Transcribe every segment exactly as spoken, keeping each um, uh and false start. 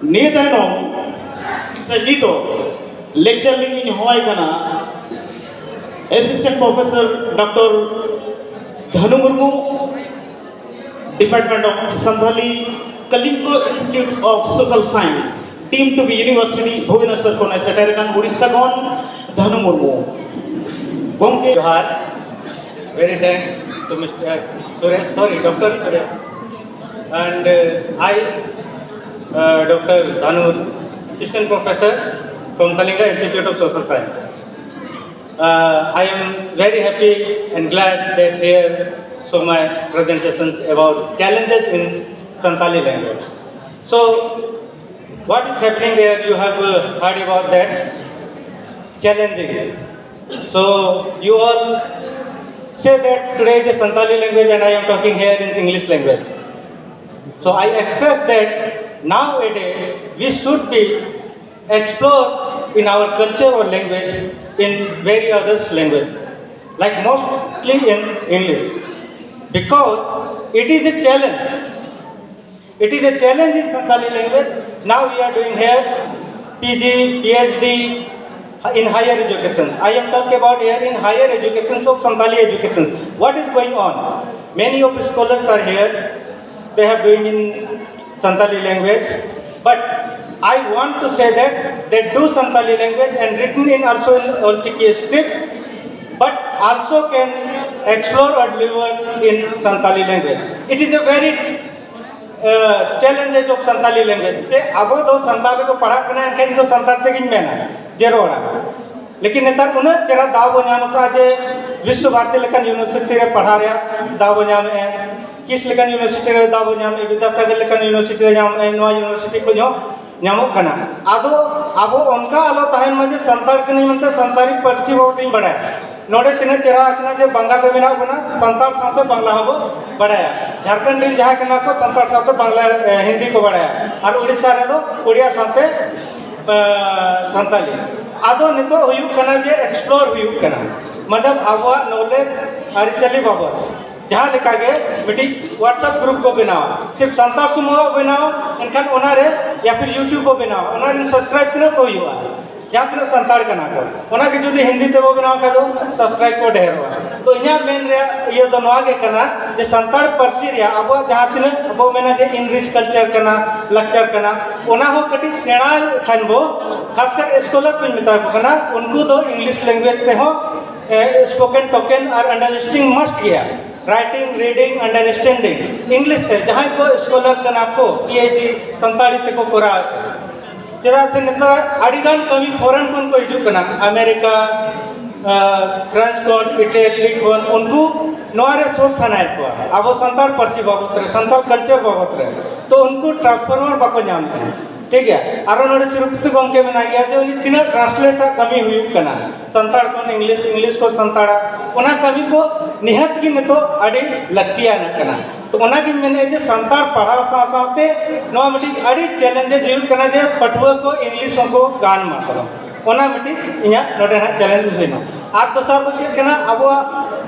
ᱱᱤᱭᱟᱹ ᱛᱟᱭᱱᱚᱢ ᱥᱮ ᱱᱤᱛᱚᱜ ᱞᱮᱠᱪᱟᱨ ᱞᱟᱹᱜᱤᱫ ᱤᱧ ᱦᱚᱦᱚᱣᱟᱭ ᱠᱟᱱᱟ assistant professor doctor Dhanu Murmu, Department of Santali, Kalinga Institute of Social Science, deemed to be university, Bhubaneswar ᱠᱷᱚᱱ ᱮ ᱥᱮᱴᱮᱨ ᱟᱠᱟᱱ ᱩᱲᱤᱥᱥᱟ ᱠᱷᱚᱱ ᱫᱷᱟᱱᱩ ᱢᱩᱨᱢᱩ᱾ ᱜᱚᱢᱠᱮ ᱡᱚᱦᱟᱨ᱾ Very thanks to Mister Suresh, sorry, Doctor Suresh. And uh, I, uh, Doctor Dhanur, Assistant Professor from Kalinga Institute of Social Science. Uh, I am very happy and glad that here so my presentations about challenges in Santali language. So, what is happening there? You have uh, heard about that challenging. So, you all say that today is a Santali language and I am talking here in English language. So, I express that nowadays we should be explore in our culture or language in very others language, like mostly in English, because it is a challenge. It is a challenge in Santali language. Now we are doing here P G, P H D in higher education. I am talking about here in higher education of Santali education. What is going on? Many of scholars are here. They have doing in Santali language. But I want to say that they do Santali language and written in also in Olchiki script, but also can explore or deliver in Santali language. It is a very uh, challenges of Santali language. ᱛᱮ ᱟᱵᱚ ᱫᱚ ᱥᱟᱱᱛᱟᱲ ᱨᱮᱠᱚ ᱯᱟᱲᱦᱟᱜ ᱠᱟᱱᱟ, ᱮᱱᱠᱷᱟᱱ ᱤᱧ ᱫᱚ ᱥᱟᱱᱛᱟᱲ ᱛᱮᱜᱤᱧ ᱢᱮᱱᱟ ᱡᱮ ᱨᱚᱲᱟ᱾ ᱞᱮᱠᱤᱱ ᱱᱮᱛᱟᱨ ᱩᱱᱟᱹᱜ ᱪᱮᱦᱨᱟ ᱫᱟᱣ ᱵᱚ ᱧᱟᱢ ᱟᱠᱟᱫᱼᱟ ᱡᱮ ᱵᱤᱥᱥᱚ ᱵᱷᱟᱨᱚᱛᱤ ᱞᱮᱠᱟᱱ ᱤᱭᱩᱱᱤᱵᱷᱟᱨᱥᱤᱴᱤ ᱨᱮ ᱯᱟᱲᱦᱟᱣ ᱨᱮᱭᱟᱜ ᱫᱟᱣ ᱵᱚ ᱧᱟᱢᱮᱫᱼᱟ᱾ ᱠᱤᱥ ᱞᱮᱠᱟᱱ ᱤᱭᱩᱱᱤᱵᱷᱟᱨᱥᱤᱴᱤ ᱨᱮ ᱫᱟᱣ ᱵᱚ ᱧᱟᱢᱮᱫᱼᱟ, ᱵᱤᱫᱽᱫᱟᱥᱟᱜᱚᱨ ᱞᱮᱠᱟᱱ ᱤᱭᱩᱱᱤᱵᱷᱟᱨᱥᱤᱴᱤ ᱨᱮ ᱧᱟᱢᱮᱫᱼᱟ, ᱱᱚᱣᱟ ᱤᱭᱩᱱᱤᱵᱷᱟᱨᱥᱤᱴᱤ ᱠᱷᱚᱱ ᱦᱚᱸ ᱧᱟᱢᱚᱜ ᱠᱟᱱᱟ᱾ ᱟᱫᱚ ᱟᱵᱚ ᱚᱱᱠᱟ ᱟᱞᱚ ᱛᱟᱦᱮᱱ ᱢᱟ ᱡᱮ ᱥᱟᱱᱛᱟᱲ ᱠᱟᱹᱱᱟᱹᱧ ᱢᱮᱱᱛᱮ ᱥᱟᱱᱛᱟᱲᱤ ᱯᱟᱹᱨᱥᱤ ᱵᱟᱵᱚᱱ ᱵᱟᱲᱟᱭᱟ᱾ ᱱᱚᱰᱮ ᱛᱤᱱᱟᱹᱜ ᱪᱮᱦᱨᱟ ᱟᱠᱟᱱᱟ ᱡᱮ ᱵᱟᱝᱜᱟᱞ ᱨᱮ ᱢᱮᱱᱟᱜ ᱵᱚᱱᱟ, ᱥᱟᱱᱛᱟᱲ ᱥᱟᱶᱛᱮ ᱵᱟᱝᱞᱟ ᱦᱚᱸᱵᱚ ᱵᱟᱲᱟᱭᱟ᱾ ᱡᱷᱟᱲᱠᱷᱚᱸᱰ ᱨᱮᱱ ᱡᱟᱦᱟᱸᱭ ᱠᱟᱱᱟ ᱠᱚ, ᱥᱟᱱᱛᱟᱲ ᱥᱟᱶᱛᱮ ᱵᱟᱝᱞᱟ, ᱮ, ᱦᱤᱱᱫᱤ ᱠᱚ ᱵᱟᱲᱟᱭᱟ᱾ ᱟᱨ ᱩᱲᱤᱥᱥᱟ ᱨᱮᱫᱚ ᱩᱲᱤᱭᱟ ᱥᱟᱶᱛᱮ, ᱮ, ᱥᱟᱱᱛᱟᱞᱤ᱾ ᱟᱫᱚ ᱱᱤᱛᱚᱜ ᱦᱩᱭᱩᱜ ᱠᱟᱱᱟ ᱡᱮ explore ᱦᱩᱭᱩᱜ ᱠᱟᱱᱟ, ᱢᱚᱛᱞᱚᱵ ᱟᱵᱚᱣᱟᱜ knowledge, ᱟᱹᱨᱤᱪᱟᱹᱞᱤ ᱵᱟᱵᱚᱫ᱾ ᱡᱟᱦᱟᱸ ᱞᱮᱠᱟ ᱜᱮ ᱢᱤᱫᱴᱤᱡ WhatsApp group ᱠᱚ ᱵᱮᱱᱟᱣᱟ, ᱥᱤᱨᱯ ᱥᱟᱱᱛᱟᱲ ᱥᱩᱢᱩᱝ ᱵᱮᱱᱟᱣ, ᱮᱱᱠᱷᱟᱱ ᱚᱱᱟᱨᱮ ᱭᱟ ᱯᱷᱤᱨ YouTube ᱠᱚ ᱵᱮᱱᱟᱣᱟ, ᱚᱱᱟ ᱨᱮᱱ subscribe ᱛᱤᱱᱟᱹᱜ ᱠᱚ ᱦᱩᱭᱩᱜᱼᱟ? ᱡᱟᱦᱟᱸ ᱛᱤᱱᱟᱹᱜ ᱥᱟᱱᱛᱟᱲ ᱠᱟᱱᱟ ᱠᱚ, ᱚᱱᱟ ᱜᱮ ᱡᱩᱫᱤ ᱦᱤᱱᱫᱤ ᱛᱮᱵᱚ ᱵᱮᱱᱟᱣ ᱠᱷᱟᱱ ᱫᱚ subscribe ᱠᱚ ᱰᱷᱮᱨᱚᱜᱼᱟ᱾ ᱛᱚ ᱤᱧᱟᱹᱜ ᱢᱮᱱ ᱨᱮᱭᱟᱜ ᱤᱭᱟᱹ ᱫᱚ ᱱᱚᱣᱟ ᱜᱮ ᱠᱟᱱᱟ ᱡᱮ ᱥᱟᱱᱛᱟᱲ ᱯᱟᱹᱨᱥᱤ ᱨᱮᱭᱟᱜ ᱟᱵᱚᱣᱟᱜ ᱡᱟᱦᱟᱸ ᱛᱤᱱᱟᱹᱜ ᱵᱚ ᱢᱮᱱᱟ ᱡᱮ enrich culture ᱠᱟᱱᱟ, ᱞᱟᱠᱪᱟᱨ ᱠᱟᱱᱟ, ᱚᱱᱟ ᱦᱚᱸ ᱠᱟᱹᱴᱤᱡ ᱥᱮᱬᱟ ᱠᱷᱟᱱ ᱵᱚ, ᱠᱷᱟᱥ ᱠᱟᱨ scholar ᱠᱚᱧ ᱢᱮᱛᱟ ᱠᱚ ᱠᱟᱱᱟ, ᱩᱱᱠᱩ ᱫᱚ English language ᱛᱮᱦᱚᱸ spoken token ᱟᱨ understanding must ᱜᱮᱭᱟ᱾ Writing, reading, understanding, English ᱛᱮ ᱡᱟᱦᱟᱸᱭ ᱠᱚ scholar ᱠᱟᱱᱟ ᱠᱚ, PhD ᱥᱟᱱᱛᱟᱲᱤ ᱛᱮᱠᱚ ᱠᱚᱨᱟᱣ ᱮᱫᱟ᱾ ᱪᱮᱫᱟᱜ ᱥᱮ ᱱᱤᱛᱚᱜ ᱟᱹᱰᱤᱜᱟᱱ ᱠᱟᱹᱢᱤ foreign ᱠᱷᱚᱱ ᱠᱚ ᱦᱤᱡᱩᱜ ᱠᱟᱱᱟ, ᱟᱢᱮᱨᱤᱠᱟ, ᱟᱸ, France ᱠᱷᱚᱱ, ᱤᱴᱟᱞᱤ ᱠᱷᱚᱱ, ᱩᱱᱠᱩ ᱱᱚᱣᱟ ᱨᱮ ᱥᱳᱫᱷ ᱥᱟᱱᱟᱭᱮᱫ ᱠᱚᱣᱟ, ᱟᱵᱚ ᱥᱟᱱᱛᱟᱲ ᱯᱟᱹᱨᱥᱤ ᱵᱟᱵᱚᱛ ᱨᱮ, ᱥᱟᱱᱛᱟᱲ culture ᱵᱟᱵᱚᱛ ᱨᱮ᱾ ᱛᱚ ᱩᱱᱠᱩ transformer ᱵᱟᱠᱚ ᱧᱟᱢ ᱠᱟᱱᱟ᱾ ᱴᱷᱤᱠ ᱜᱮᱭᱟ, ᱟᱨᱚ ᱱᱚᱰᱮ ᱥᱨᱤᱯᱚᱛᱤ ᱜᱚᱢᱠᱮ ᱢᱮᱱᱟᱭ ᱜᱮᱭᱟ ᱡᱮ ᱩᱱᱤ ᱛᱤᱱᱟᱹᱜ translate ᱟᱜ ᱠᱟᱹᱢᱤ ᱦᱩᱭᱩᱜ ᱠᱟᱱᱟ, ᱥᱟᱱᱛᱟᱲ ᱠᱷᱚᱱ English, English ᱠᱷᱚᱱ ᱥᱟᱱᱛᱟᱲᱟᱜ, ᱚᱱᱟ ᱠᱟᱹᱢᱤ ᱠᱚ ᱱᱤᱦᱟᱹᱛ ᱜᱮ ᱱᱤᱛᱚᱜ ᱟᱹᱰᱤ ᱞᱟᱹᱠᱛᱤᱭᱟᱱᱟᱜ ᱠᱟᱱᱟ᱾ ᱛᱚ ᱚᱱᱟᱜᱤᱧ ᱢᱮᱱᱮᱫᱼᱟ ᱡᱮ ᱥᱟᱱᱛᱟᱲ ᱯᱟᱲᱦᱟᱣ ᱥᱟᱶ ᱥᱟᱶᱛᱮ ᱱᱚᱣᱟ ᱢᱤᱫᱴᱤᱡ ᱟᱹᱰᱤ challenges ᱦᱩᱭᱩᱜ ᱠᱟᱱᱟ ᱡᱮ ᱯᱟᱹᱴᱷᱩᱣᱟᱹ ᱠᱚ English ᱦᱚᱸᱠᱚ ᱜᱟᱱ ᱢᱟ ᱛᱟᱵᱚᱱ, ᱚᱱᱟ ᱢᱤᱫᱴᱤᱡ ᱤᱧᱟᱹᱜ ᱱᱚᱰᱮᱱᱟᱜ challenge ᱦᱩᱭᱱᱟ᱾ ᱟᱨ ᱫᱚᱥᱟᱨ ᱫᱚ ᱪᱮᱫ ᱠᱟᱱᱟ, ᱟᱵᱚᱣᱟᱜ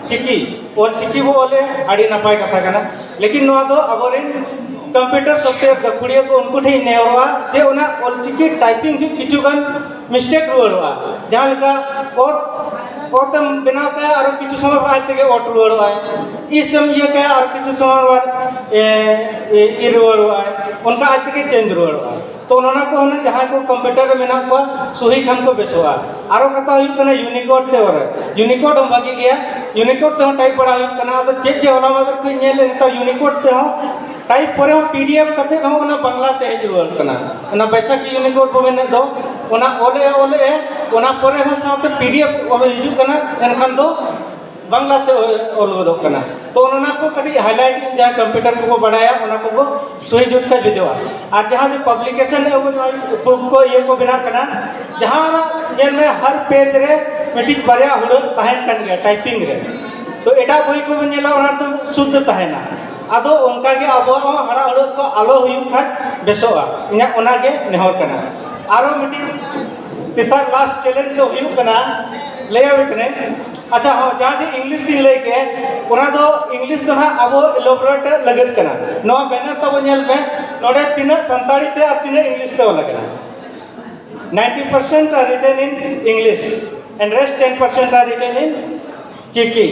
ᱪᱤᱠᱤ, ᱚᱞ ᱪᱤᱠᱤ ᱵᱚ ᱚᱞᱮ ᱟᱹᱰᱤ ᱱᱟᱯᱟᱭ ᱠᱟᱛᱷᱟ ᱠᱟᱱᱟ, ᱞᱮᱠᱤᱱ ᱱᱚᱣᱟ ᱫᱚ ᱟᱵᱚᱨᱮᱱ computer software ᱜᱟᱹᱠᱷᱩᱲᱤᱭᱟᱹ ᱠᱚ ᱩᱱᱠᱩ ᱴᱷᱮᱱ ᱤᱧ ᱱᱮᱦᱚᱨᱚᱜᱼᱟ ᱡᱮ ᱚᱱᱟ ᱚᱞ ᱪᱤᱠᱤ typing ᱡᱚᱠᱷᱚᱱ ᱠᱤᱪᱷᱩ ᱜᱟᱱ mistake ᱨᱩᱣᱟᱹᱲᱚᱜᱼᱟ, ᱡᱟᱦᱟᱸ ᱞᱮᱠᱟ ᱚᱛ, ᱚᱛ ᱮᱢ ᱵᱮᱱᱟᱣ ᱠᱟᱜᱼᱟ, ᱟᱨᱚ ᱠᱤᱪᱷᱩ ᱥᱚᱢᱚᱭ ᱟᱡ ᱛᱮᱜᱮ ᱚᱛ ᱨᱩᱣᱟᱹᱲᱚᱜᱼᱟᱭ, ᱤᱥ ᱮᱢ ᱤᱭᱟᱹ ᱠᱟᱜᱼᱟ, ᱟᱨᱚ ᱠᱤᱪᱷᱩ ᱥᱚᱢᱚᱭ ᱵᱟᱫ, ᱮ, ᱮ, ᱤ ᱨᱩᱣᱟᱹᱲᱚᱜᱼᱟᱭ, ᱚᱱᱠᱟ ᱟᱡ ᱛᱮᱜᱮ change ᱨᱩᱣᱟᱹᱲᱚᱜᱼᱟ᱾ ᱛᱚ ᱚᱱᱟ ᱠᱚ ᱦᱩᱱᱟᱹᱝ ᱡᱟᱦᱟᱸᱭ ᱠᱚ computer ᱨᱮ ᱢᱮᱱᱟᱜ ᱠᱚᱣᱟ, ᱥᱚᱦᱤ ᱠᱷᱟᱱ ᱠᱚ ᱵᱮᱥᱚᱜᱼᱟ᱾ ᱟᱨᱚ ᱠᱟᱛᱷᱟ ᱦᱩᱭᱩᱜ ᱠᱟᱱᱟ Unicode ᱛᱮ ᱚᱞ, Unicode ᱦᱚᱸ ᱵᱷᱟᱜᱤ ᱜᱮᱭᱟ, Unicode ᱛᱮᱦᱚᱸ type ᱵᱟᱲᱟ ᱦᱩᱭᱩᱜ ᱠᱟᱱᱟ᱾ ᱟᱫᱚ ᱪᱮᱫ ᱡᱮ ᱦᱚᱞᱟ ᱢᱟᱫᱷᱮᱨ ᱠᱷᱚᱱ ᱧᱮᱞ ᱮᱫ, ᱱᱮᱛᱟᱨ Unicode ᱛᱮᱦᱚᱸ type ᱯᱚᱨᱮ ᱦᱚᱸ PDF ᱠᱟᱛᱮ ᱦᱚᱸ ᱚᱱᱟ ᱵᱟᱝᱞᱟ ᱛᱮ ᱦᱮᱡ ᱨᱩᱣᱟᱹᱲ ᱠᱟᱱᱟ᱾ ᱚᱱᱟ ᱵᱟᱭᱥᱟᱠᱷᱤ Unicode ᱵᱚ ᱢᱮᱱᱮᱫ ᱫᱚ, ᱚᱱᱟ ᱚᱞᱮ ᱚᱞᱮ, ᱚᱱᱟ ᱯᱚᱨᱮ ᱦᱚᱸ ᱥᱟᱶᱛᱮ PDF ᱚᱞ ᱦᱤᱡᱩᱜ ᱠᱟᱱᱟ, ᱮᱱᱠᱷᱟᱱ ᱫᱚ ᱵᱟᱝᱞᱟ ᱛᱮ ᱚᱞ ᱜᱚᱫᱚᱜ ᱠᱟᱱᱟ᱾ ᱛᱚ ᱚᱱᱟ ᱠᱚ ᱠᱟᱹᱴᱤᱡ highlight, ᱡᱟᱦᱟᱸ computer ᱠᱚᱠᱚ ᱵᱟᱲᱟᱭᱟ ᱚᱱᱟ ᱠᱚᱠᱚ ᱥᱚᱦᱤ ᱡᱩᱛ ᱠᱷᱟᱡ ᱡᱩᱛᱩᱜᱼᱟ᱾ ᱟᱨ ᱡᱟᱦᱟᱸ ᱡᱮ publication ᱮ ᱵᱩᱠ ᱠᱚ ᱤᱭᱟᱹ ᱠᱚ ᱵᱮᱱᱟᱜ ᱠᱟᱱᱟ, ᱡᱟᱦᱟᱸ ᱧᱮᱞ ᱢᱮ ᱦᱟᱨ page ᱨᱮ ᱢᱤᱫᱴᱤᱡ ᱵᱟᱨᱭᱟ ᱦᱩᱲᱟᱹᱜ ᱛᱟᱦᱮᱱ ᱠᱟᱱ ᱜᱮᱭᱟ typing ᱨᱮ᱾ ᱛᱚ ᱮᱴᱟᱜ ᱵᱳᱭ ᱠᱚᱵᱚᱱ ᱧᱮᱞᱟ ᱚᱱᱟ ᱫᱚ ᱥᱩᱫᱽᱫᱷ ᱛᱟᱦᱮᱱᱟ᱾ ᱟᱫᱚ ᱚᱱᱠᱟ ᱜᱮ ᱟᱵᱚᱣᱟᱜ ᱦᱚᱸ ᱦᱟᱲᱟᱜ ᱦᱩᱲᱟᱹᱜ ᱠᱚ ᱟᱞᱚ ᱦᱩᱭᱩᱜ ᱠᱷᱟᱡ ᱵᱮᱥᱚᱜᱼᱟ, ᱤᱧᱟᱹᱜ ᱚᱱᱟ ᱜᱮ ᱱᱮᱦᱚᱨ ᱠᱟᱱᱟ᱾ ᱟᱨᱚ ᱢᱤᱫᱴᱤᱡ ᱛᱮᱥᱟᱨ ᱞᱟᱥᱴ ᱪᱮᱞᱮᱧᱡᱽ ᱫᱚ ᱦᱩᱭᱩᱜ ᱠᱟᱱᱟ, ᱞᱟᱹᱭ ᱟᱵᱮᱱ ᱠᱟᱹᱱᱟᱹᱧ᱾ ᱟᱪᱪᱷᱟ, ᱦᱚᱸ, ᱡᱟᱦᱟᱸ ᱡᱮ ᱤᱝᱞᱤᱥ ᱛᱤᱧ ᱞᱟᱹᱭ ᱠᱮᱫ, ᱚᱱᱟ ᱫᱚ ᱤᱝᱞᱤᱥ ᱫᱚ ᱦᱟᱸᱜ ᱟᱵᱚ ᱮᱞᱳᱵᱨᱮᱴ ᱞᱟᱹᱜᱤᱫ ᱠᱟᱱᱟ᱾ ᱱᱚᱣᱟ ᱵᱮᱱᱟᱨ ᱛᱟᱵᱚ ᱧᱮᱞ ᱯᱮ, ᱱᱚᱰᱮ ᱛᱤᱱᱟᱹᱜ ᱥᱟᱱᱛᱟᱲᱤ ᱛᱮ ᱟᱨ ᱛᱤᱱᱟᱹᱜ ᱤᱝᱞᱤᱥ ᱛᱮ ᱚᱞ ᱟᱠᱟᱱᱟ᱾ Ninety percent are written in English and rest ten percent are written in Chiki.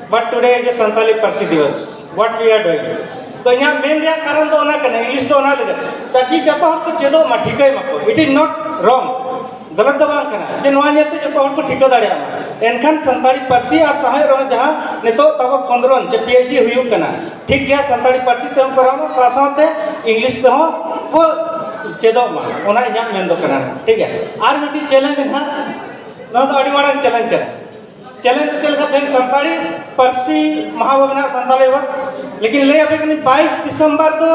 But today is a Santali Parsi Divas. What we are doing? ᱛᱚ ᱤᱧᱟᱹᱜ ᱢᱮᱱ ᱨᱮᱭᱟᱜ ᱠᱟᱨᱚᱱ ᱫᱚ ᱚᱱᱟ ᱠᱟᱱᱟ, ᱤᱝᱞᱤᱥ ᱫᱚ ᱚᱱᱟ ᱞᱟᱹᱜᱤᱫ, ᱛᱟᱠᱤ ᱡᱚᱛᱚ ᱦᱚᱲ ᱠᱚ ᱪᱮᱫᱚᱜ ᱢᱟ, ᱴᱷᱤᱠᱟᱹᱭ ᱢᱟᱠᱚ᱾ It is not wrong, ᱜᱟᱞᱟᱛ ᱫᱚ ᱵᱟᱝ ᱠᱟᱱᱟ ᱡᱮ ᱱᱚᱣᱟ ᱧᱮᱞᱛᱮ ᱡᱚᱛᱚ ᱦᱚᱲ ᱠᱚ ᱴᱷᱤᱠᱟᱹ ᱫᱟᱲᱮᱭᱟᱜ ᱢᱟ᱾ ᱮᱱᱠᱷᱟᱱ ᱥᱟᱱᱛᱟᱲᱤ ᱯᱟᱹᱨᱥᱤ ᱟᱨ ᱥᱟᱶᱦᱮᱫ ᱨᱮᱦᱚᱸ ᱡᱟᱦᱟᱸ ᱱᱤᱛᱚᱜ ᱛᱟᱵᱚ ᱠᱷᱚᱸᱫᱽᱨᱚᱱ ᱪᱮ ᱯᱤ ᱮᱭᱤᱪ ᱰᱤ ᱦᱩᱭᱩᱜ ᱠᱟᱱᱟ, ᱴᱷᱤᱠ ᱜᱮᱭᱟ, ᱥᱟᱱᱛᱟᱲᱤ ᱯᱟᱹᱨᱥᱤ ᱛᱮᱦᱚᱸ ᱠᱚᱨᱟᱣ ᱢᱟ, ᱥᱟᱶ ᱥᱟᱶᱛᱮ ᱤᱝᱞᱤᱥ ᱛᱮᱦᱚᱸ ᱵᱚ ᱪᱮᱫᱚᱜ ᱢᱟ, ᱚᱱᱟ ᱤᱧᱟᱹᱜ ᱢᱮᱱ ᱫᱚ ᱠᱟᱱᱟ᱾ ᱴᱷᱤᱠ ᱜᱮᱭᱟ, ᱟᱨ ᱢᱤᱫᱴᱤᱡ ᱪᱮᱞᱮᱧᱡᱽ ᱱᱟᱦᱟᱜ, ᱱᱚᱣᱟ ᱫᱚ ᱟᱹᱰᱤ ᱢᱟᱨᱟᱝ ᱪᱮᱞᱮᱧᱡᱽ ᱠᱟᱱᱟ᱾ ᱪᱮᱞᱮᱧᱡᱽ ᱫᱚ ᱪᱮᱫ ᱞᱮᱠᱟ? ᱛᱮᱦᱮᱧ ᱥᱟᱱᱛᱟᱲᱤ ᱯᱟᱹᱨᱥᱤ ᱢᱟᱦᱟ ᱵᱚ ᱢᱮᱱᱟᱜᱼᱟ, ᱥᱟᱱᱛᱟᱲᱤ ᱵᱚ, ᱞᱮᱠᱤᱱ ᱞᱟᱹᱭ ᱟᱯᱮ ᱠᱟᱹᱱᱟᱹᱧ, ᱵᱟᱭᱤᱥ ᱰᱤᱥᱮᱢᱵᱚᱨ ᱫᱚ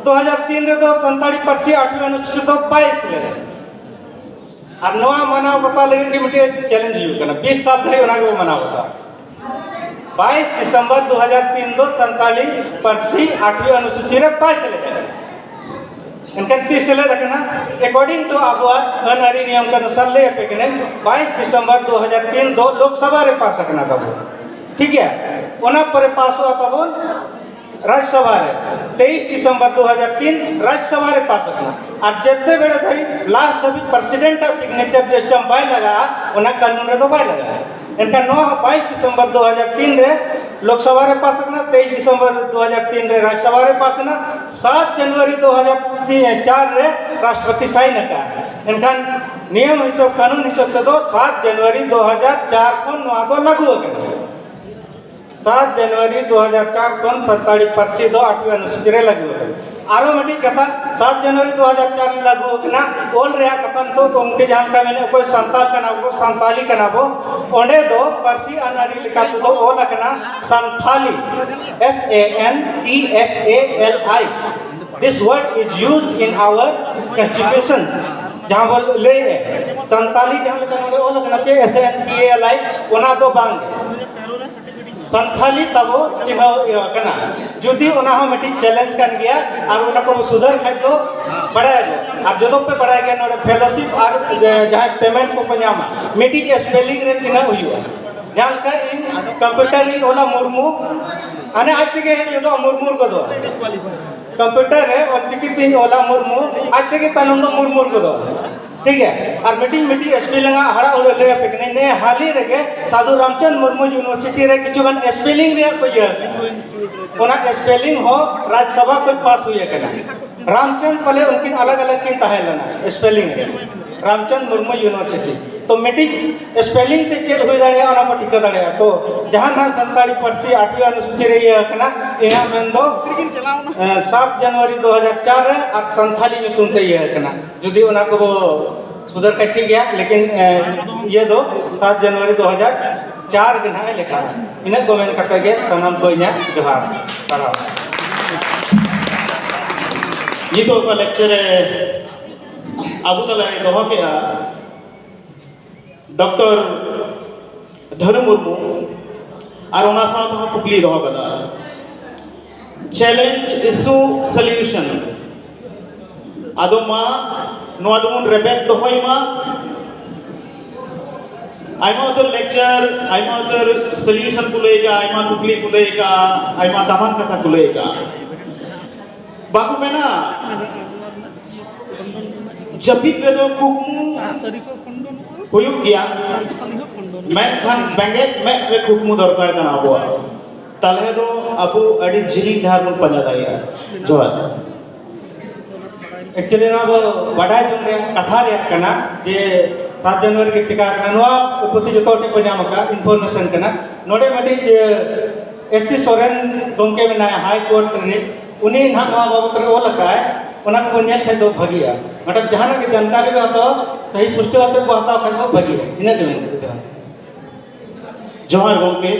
ᱫᱩ ᱦᱟᱡᱟᱨ ᱛᱤᱱ ᱨᱮᱫᱚ ᱥᱟᱱᱛᱟᱲᱤ ᱯᱟᱹᱨᱥᱤ ᱟᱴᱷᱣᱤ ᱚᱱᱩᱥᱩᱪᱤ ᱫᱚ ᱵᱟᱭ ᱥᱮᱞᱮᱫ᱾ ᱟᱨ ᱱᱚᱣᱟ ᱢᱟᱱᱟᱣ ᱵᱟᱛᱟᱣ ᱞᱟᱹᱜᱤᱫ ᱜᱮ ᱢᱤᱫᱴᱮᱡ ᱪᱮᱞᱮᱧᱡᱽ ᱦᱩᱭᱩᱜ ᱠᱟᱱᱟ, ᱵᱤᱥ ᱥᱟᱞ ᱫᱷᱟᱹᱨᱤᱡ ᱚᱱᱟ ᱜᱮᱵᱚ ᱢᱟᱱᱟᱣ ᱵᱟᱛᱟᱣᱟ᱾ ᱵᱟᱭᱤᱥ ᱰᱤᱥᱮᱢᱵᱚᱨ ᱫᱩ ᱦᱟᱡᱟᱨ ᱛᱤᱱ ᱫᱚ ᱥᱟᱱᱛᱟᱲᱤ ᱯᱟᱹᱨᱥᱤ ᱟᱴᱷᱣᱤ ᱚᱱᱩᱥᱩᱪᱤ ᱨᱮ ᱵᱟᱭ ᱥᱮᱞᱮᱫ ᱟᱠᱟᱱᱟ᱾ ᱮᱱᱠᱷᱟᱱ ᱛᱤᱥ ᱥᱮᱞᱮᱫ ᱟᱠᱟᱱᱟ? According to ᱟᱵᱚᱣᱟᱜ ᱟᱹᱱ ᱟᱹᱨᱤ ᱱᱤᱭᱚᱢ ᱠᱟᱹᱱᱩᱱ ᱥᱟᱨ ᱞᱟᱹᱭ ᱟᱯᱮ ᱠᱟᱹᱱᱟᱹᱧ, ᱵᱟᱭᱤᱥ ᱰᱤᱥᱮᱢᱵᱚᱨ ᱫᱩ ᱦᱟᱡᱟᱨ ᱛᱤᱱ ᱫᱚ ᱞᱳᱠᱥᱚᱵᱷᱟ ᱨᱮ ᱯᱟᱥ ᱟᱠᱟᱱᱟ ᱛᱟᱵᱚ᱾ ᱴᱷᱤᱠ ᱜᱮᱭᱟ, ᱚᱱᱟ ᱯᱚᱨᱮ ᱯᱟᱥᱚᱜᱼᱟ ᱛᱟᱵᱚᱱ ᱨᱟᱡᱽᱥᱚᱵᱷᱟ ᱨᱮ, ᱛᱮᱭᱤᱥ ᱰᱤᱥᱮᱢᱵᱚᱨ ᱫᱩ ᱦᱟᱡᱟᱨ ᱛᱤᱱ ᱨᱟᱡᱽᱥᱚᱵᱷᱟ ᱨᱮ ᱯᱟᱥ ᱟᱠᱟᱱᱟ᱾ ᱟᱨ ᱡᱮᱛᱮ ᱵᱮᱲᱟ ᱫᱷᱟᱹᱵᱤᱡ, ᱞᱟᱥᱴ ᱫᱷᱟᱹᱵᱤᱡ ᱯᱨᱮᱥᱤᱰᱮᱱᱴ ᱟᱜ ᱥᱤᱜᱽᱱᱮᱪᱟᱨ ᱥᱤᱥᱴᱮᱢ ᱵᱟᱭ ᱞᱟᱜᱟᱜᱼᱟ, ᱚᱱᱟ ᱠᱟᱹᱱᱩᱱ ᱨᱮᱫᱚ ᱵᱟᱭ ᱞᱟᱜᱟᱜᱼᱟ᱾ ᱮᱱᱠᱷᱟᱱ ᱱᱚᱣᱟ ᱦᱚᱸ ᱵᱟᱭᱤᱥ ᱰᱤᱥᱮᱢᱵᱚᱨ ᱫᱩ ᱦᱟᱡᱟᱨ ᱛᱤᱱ ᱨᱮ ᱞᱳᱠᱥᱚᱵᱷᱟ ᱨᱮ ᱯᱟᱥ ᱟᱠᱟᱱᱟ, ᱛᱮᱭᱤᱥ ᱰᱤᱥᱮᱢᱵᱚᱨ ᱫᱩ ᱦᱟᱡᱟᱨ ᱛᱤᱱ ᱨᱮ ᱨᱟᱡᱽᱥᱚᱵᱷᱟ ᱨᱮ ᱯᱟᱥ ᱮᱱᱟ, ᱥᱟᱛ ᱡᱟᱱᱩᱣᱟᱨᱤ ᱫᱩ ᱦᱟᱡᱟᱨ ᱪᱟᱨ ᱨᱮ ᱨᱟᱥᱴᱨᱚᱯᱚᱛᱤ ᱥᱟᱭᱤᱱ ᱟᱠᱟᱫᱼᱟ᱾ ᱮᱱᱠᱷᱟᱱ ᱱᱤᱭᱚᱢ ᱦᱤᱥᱟᱹᱵ, ᱠᱟᱹᱱᱩᱱ ᱦᱤᱥᱟᱹᱵ ᱛᱮᱫᱚ ᱥᱟᱛ ᱡᱟᱱᱩᱣᱟᱨᱤ ᱫᱩ ᱦᱟᱡᱟᱨ ᱪᱟᱨ ᱠᱷᱚᱱ ᱱᱚᱣᱟ ᱫᱚ ᱞᱟᱹᱜᱩ ᱟᱠᱟᱱᱟ᱾ ᱥᱟᱛ ᱡᱟᱱᱩᱣᱟᱨᱤ ᱫᱩ ᱦᱟᱡᱟᱨ ᱪᱟᱨ ᱠᱷᱚᱱ ᱥᱟᱱᱛᱟᱲᱤ ᱯᱟᱹᱨᱥᱤ ᱫᱚ ᱟᱴᱷᱣᱤ ᱚᱱᱩᱥᱩᱪᱤ ᱨᱮ ᱞᱟᱹᱜᱩ ᱟᱠᱟᱱᱟ᱾ ᱟᱨᱚ ᱢᱤᱫᱴᱤᱡ ᱠᱟᱛᱷᱟ, ᱥᱟᱛ ᱡᱟᱱᱩᱣᱟᱨᱤ ᱫᱩ ᱦᱟᱡᱟᱨ ᱪᱟᱨ ᱨᱮ ᱞᱟᱹᱜᱩ ᱟᱠᱟᱱᱟ, ᱚᱞ ᱨᱮᱭᱟᱜ ᱠᱟᱛᱷᱟ ᱱᱤᱛᱚᱜ ᱜᱚᱢᱠᱮ ᱡᱟᱦᱟᱸ ᱞᱮᱠᱟ ᱢᱮᱱᱮᱫ, ᱚᱠᱚᱭ ᱥᱟᱱᱛᱟᱲ ᱠᱟᱱᱟ ᱵᱚ, ᱥᱟᱱᱛᱟᱞᱤ ᱠᱟᱱᱟ ᱵᱚ, ᱚᱸᱰᱮ ᱫᱚ ᱯᱟᱹᱨᱥᱤ ᱟᱹᱱ ᱟᱹᱨᱤ ᱞᱮᱠᱟ ᱛᱮᱫᱚ ᱚᱞ ᱟᱠᱟᱱᱟ Santali, S A N T H A L I. This word is used in our constitution. ᱡᱟᱦᱟᱸ ᱵᱚᱱ ᱞᱟᱹᱭᱮᱫ ᱥᱟᱱᱛᱟᱞᱤ, ᱡᱟᱦᱟᱸ ᱞᱮᱠᱟ ᱱᱚᱰᱮ ᱚᱞ ᱟᱠᱟᱱᱟ ᱪᱮ S A N T H A L I, ᱚᱱᱟ ᱫᱚ ᱵᱟᱝ᱾ ᱥᱟᱱᱛᱷᱟᱞᱤ ᱛᱟᱵᱚ ᱪᱤᱱᱦᱟᱹᱣ ᱤᱭᱟᱹ ᱠᱟᱱᱟ᱾ ᱡᱩᱫᱤ ᱚᱱᱟ ᱦᱚᱸ ᱢᱤᱫᱴᱤᱡ ᱪᱮᱞᱮᱧᱡᱽ ᱠᱟᱱ ᱜᱮᱭᱟ, ᱟᱨ ᱚᱱᱟ ᱠᱚ ᱥᱩᱫᱷᱟᱹᱨ ᱠᱷᱟᱡ ᱫᱚ ᱵᱟᱲᱟᱭᱟᱵᱚ᱾ ᱟᱨ ᱡᱚᱛᱚ ᱯᱮ ᱵᱟᱲᱟᱭ ᱜᱮᱭᱟ, ᱱᱚᱰᱮ ᱯᱷᱮᱞᱳᱥᱤᱯ ᱟᱨ ᱡᱟᱦᱟᱸᱭ ᱯᱮᱢᱮᱱᱴ ᱠᱚᱠᱚ ᱧᱟᱢᱟ, ᱢᱤᱫᱴᱤᱡ ᱥᱯᱮᱞᱤᱝ ᱨᱮ ᱛᱤᱱᱟᱹᱜ ᱦᱩᱭᱩᱜᱼᱟ᱾ ᱡᱟᱦᱟᱸ ᱞᱮᱠᱟ ᱤᱧ ᱠᱚᱢᱯᱤᱭᱩᱴᱟᱨ ᱨᱤᱧ ᱚᱞᱟ ᱢᱩᱨᱢᱩ, ᱦᱟᱱᱮ ᱟᱡ ᱛᱮᱜᱮ ᱦᱮᱡ ᱜᱚᱫᱚᱜᱼᱟ ᱢᱩᱨᱢᱩᱨ ᱜᱚᱫᱚᱜᱼᱟ᱾ ᱠᱚᱢᱯᱤᱭᱩᱴᱟᱨ ᱨᱮ ᱚᱞᱪᱤᱠᱤ ᱛᱤᱧ ᱚᱞᱟ ᱢᱩᱨᱢᱩ, ᱟᱡ ᱛᱮᱜᱮ ᱛᱟᱭᱱᱚᱢ ᱫᱚ ᱢᱩᱨᱢᱩᱨ ᱜᱚᱫᱚᱜᱼᱟ᱾ ᱴᱷᱤᱠ ᱜᱮᱭᱟ? ᱟᱨ ᱢᱤᱫᱴᱤᱡ ᱢᱤᱫᱴᱤᱡ ᱥᱯᱮᱞᱤᱝ ᱟᱜ ᱦᱟᱲᱟ ᱩᱲᱟᱹ ᱞᱟᱹᱭ ᱟᱯᱮ ᱠᱟᱹᱱᱟᱹᱧ᱾ ᱱᱮ ᱦᱟᱹᱞᱤ ᱨᱮᱜᱮ ᱥᱟᱫᱷᱩ ᱨᱟᱢᱪᱟᱸᱫᱽ ᱢᱩᱨᱢᱩ ᱤᱭᱩᱱᱤᱵᱷᱟᱨᱥᱤᱴᱤ ᱨᱮ ᱠᱤᱪᱷᱩ ᱜᱟᱱ ᱥᱯᱮᱞᱤᱝ ᱨᱮᱭᱟᱜ ᱠᱚ ᱤᱭᱟᱹ ᱟᱠᱟᱱᱟ᱾ ᱚᱱᱟ ᱥᱯᱮᱞᱤᱝ ᱦᱚᱸ ᱨᱟᱡᱽ ᱥᱚᱵᱷᱟ ᱠᱷᱚᱱ ᱯᱟᱥ ᱦᱩᱭ ᱟᱠᱟᱱᱟ᱾ ᱨᱟᱢᱪᱟᱸᱫᱽ ᱯᱟᱞᱮ ᱩᱱᱠᱤᱱ ᱟᱞᱟᱜᱽ ᱟᱞᱟᱜᱽ ᱠᱤᱱ ᱛᱟᱦᱮᱸ ᱞᱮᱱᱟ ᱥᱯᱮᱞᱤᱝ ᱨᱮ᱾ ᱨᱟᱢᱪᱟᱸᱫᱽ ᱢᱩᱨᱢᱩ ᱤᱭᱩᱱᱤᱵᱷᱟᱨᱥᱤᱴᱤ᱾ ᱛᱚ ᱢᱤᱫᱴᱤᱡ ᱥᱯᱮᱞᱤᱝ ᱛᱮ ᱪᱮᱫ ᱦᱩᱭ ᱫᱟᱲᱮᱭᱟᱜᱼᱟ, ᱚᱱᱟ ᱵᱚ ᱴᱷᱤᱠᱟᱹ ᱫᱟᱲᱮᱭᱟᱜᱼᱟ᱾ ᱛᱚ ᱡᱟᱦᱟᱸ ᱱᱟᱜ ᱥᱟᱱᱛᱟᱲᱤ ᱯᱟᱹᱨᱥᱤ ᱟᱴᱷᱣᱤ ᱚᱱᱩᱥᱩᱪᱤ ᱨᱮ ᱤᱭᱟᱹ ᱟᱠᱟᱱᱟ, ᱤᱧᱟᱹᱜ ᱢᱮᱱ ᱫᱚ ᱥᱟᱛ ᱡᱟᱱᱩᱣᱟᱨᱤ ᱫᱩ ᱦᱟᱡᱟᱨ ᱪᱟᱨ ᱨᱮ ᱟᱨ ᱥᱟᱱᱛᱷᱟᱞᱤ ᱧᱩᱛᱩᱢ ᱛᱮ ᱤᱭᱟᱹ ᱟᱠᱟᱱᱟ᱾ ᱡᱩᱫᱤ ᱚᱱᱟ ᱠᱚᱵᱚ ᱥᱩᱫᱷᱟᱹᱨ ᱠᱷᱟᱡ ᱴᱷᱤᱠ ᱜᱮᱭᱟ, ᱞᱮᱠᱤᱱ ᱤᱭᱟᱹ ᱫᱚ ᱥᱟᱛ ᱡᱟᱱᱩᱣᱟᱨᱤ ᱫᱩ ᱦᱟᱡᱟᱨ ᱪᱟᱨ ᱜᱮ ᱱᱟᱦᱟᱜ ᱮ ᱞᱮᱠᱷᱟᱜᱼᱟ᱾ ᱤᱱᱟᱹᱜ ᱠᱚ ᱢᱮᱱ ᱠᱟᱛᱮ ᱜᱮ ᱥᱟᱱᱟᱢ ᱠᱚ ᱤᱧᱟᱹᱜ ᱡᱚᱦᱟᱨ, ᱥᱟᱨᱦᱟᱣ᱾ ᱱᱤᱛᱚᱜ ᱚᱠᱟ ᱞᱮᱠᱪᱟᱨ ᱮ ᱟᱵᱚ ᱛᱟᱞᱟᱨᱮ ᱫᱚᱦᱚ ᱠᱮᱫᱼᱟ, ᱰᱚᱠᱴᱚᱨ ᱫᱷᱟᱹᱱᱩ ᱢᱩᱨᱢᱩ, ᱟᱨ ᱚᱱᱟ ᱥᱟᱶ ᱛᱮᱦᱚᱸ ᱠᱩᱠᱞᱤ ᱫᱚᱦᱚ ᱠᱟᱫᱟ, ᱪᱮᱞᱮᱧᱡᱽ ᱤᱥᱩ ᱥᱚᱞᱤᱭᱩᱥᱚᱱ᱾ ᱟᱫᱚ ᱢᱟ ᱱᱚᱣᱟ ᱫᱚᱵᱚᱱ ᱨᱮᱵᱮᱫ ᱫᱚᱦᱚᱭ ᱢᱟ᱾ ᱟᱭᱢᱟ ᱩᱛᱟᱹᱨ ᱞᱮᱠᱪᱟᱨ, ᱟᱭᱢᱟ ᱩᱛᱟᱹᱨ ᱥᱚᱞᱤᱭᱩᱥᱚᱱ ᱠᱚ ᱞᱟᱹᱭ ᱠᱟᱜᱼᱟ, ᱟᱭᱢᱟ ᱠᱩᱠᱞᱤ ᱠᱚ ᱞᱟᱹᱭ ᱠᱟᱜᱼᱟ, ᱟᱭᱢᱟ ᱫᱟᱢᱟᱱ ᱠᱟᱛᱷᱟ ᱠᱚ ᱞᱟᱹᱭ ᱠᱟᱜᱼᱟ᱾ ᱵᱟᱠᱚ ᱢᱮᱱᱟ, ᱡᱟᱹᱯᱤᱫ ᱨᱮᱫᱚ ᱠᱩᱠᱢᱩ ᱦᱩᱭᱩᱜ ᱜᱮᱭᱟ, ᱢᱮᱱᱠᱷᱟᱱ ᱵᱮᱸᱜᱮᱫ ᱢᱮᱫ ᱨᱮ ᱠᱩᱠᱢᱩ ᱫᱚᱨᱠᱟᱨ ᱠᱟᱱᱟ ᱟᱵᱚᱣᱟᱜ᱾ ᱛᱟᱦᱞᱮ ᱫᱚ ᱟᱵᱚ ᱟᱹᱰᱤ ᱡᱤᱞᱤᱧ ᱰᱟᱦᱟᱨ ᱵᱚᱱ ᱯᱟᱸᱡᱟ ᱫᱟᱲᱮᱭᱟᱜᱼᱟ᱾ ᱡᱚᱦᱟᱨ᱾ ᱮᱠᱪᱩᱭᱮᱞᱤ ᱱᱚᱣᱟ ᱫᱚ ᱵᱟᱰᱟᱭ ᱡᱚᱝ ᱨᱮᱭᱟᱜ ᱠᱟᱛᱷᱟ ᱨᱮᱭᱟᱜ ᱠᱟᱱᱟ ᱡᱮ ᱥᱟᱛ ᱡᱟᱱᱩᱣᱟᱨᱤ ᱨᱮ ᱪᱮᱠᱟ ᱠᱟᱱᱟ, ᱱᱚᱣᱟ ᱯᱩᱛᱷᱤ ᱡᱚᱛᱚ ᱦᱚᱲ ᱴᱷᱮᱱ ᱠᱚ ᱧᱟᱢ ᱟᱠᱟᱫ, ᱤᱱᱯᱷᱚᱨᱢᱮᱥᱚᱱ ᱠᱟᱱᱟ᱾ ᱱᱚᱰᱮ ᱢᱤᱫᱴᱤᱡ ᱮᱥ ᱥᱤ ᱥᱚᱨᱮᱱ ᱜᱚᱢᱠᱮ ᱢᱮᱱᱟᱭᱟ ᱦᱟᱭ ᱠᱳᱨᱴ ᱨᱤᱱᱤᱡ, ᱩᱱᱤ ᱱᱟᱦᱟᱜ ᱱᱚᱣᱟ ᱵᱟᱵᱚᱛ ᱨᱮ ᱚᱞ ᱟᱠᱟᱫᱟᱭ, ᱚᱱᱟ ᱠᱚᱵᱚᱱ ᱧᱮᱞ ᱠᱷᱟᱡ ᱫᱚ ᱵᱷᱟᱹᱜᱤᱜᱼᱟ᱾ ᱢᱮᱰᱟᱢ ᱡᱟᱦᱟᱱᱟᱜ ᱜᱮ ᱡᱟᱱᱠᱟᱨᱤ ᱵᱚ ᱦᱟᱛᱟᱣᱟ, ᱥᱟᱹᱦᱤ ᱯᱩᱥᱴᱟᱹᱣ ᱠᱟᱛᱮ ᱵᱚ ᱦᱟᱛᱟᱣ ᱠᱷᱟᱡ ᱫᱚ ᱵᱷᱟᱹᱜᱤᱜᱼᱟ᱾ ᱤᱱᱟᱹ ᱜᱮ ᱢᱮᱱ ᱠᱟᱛᱮ ᱫᱚ᱾ ᱡᱚᱦᱟᱨ ᱜᱚᱢᱠᱮ᱾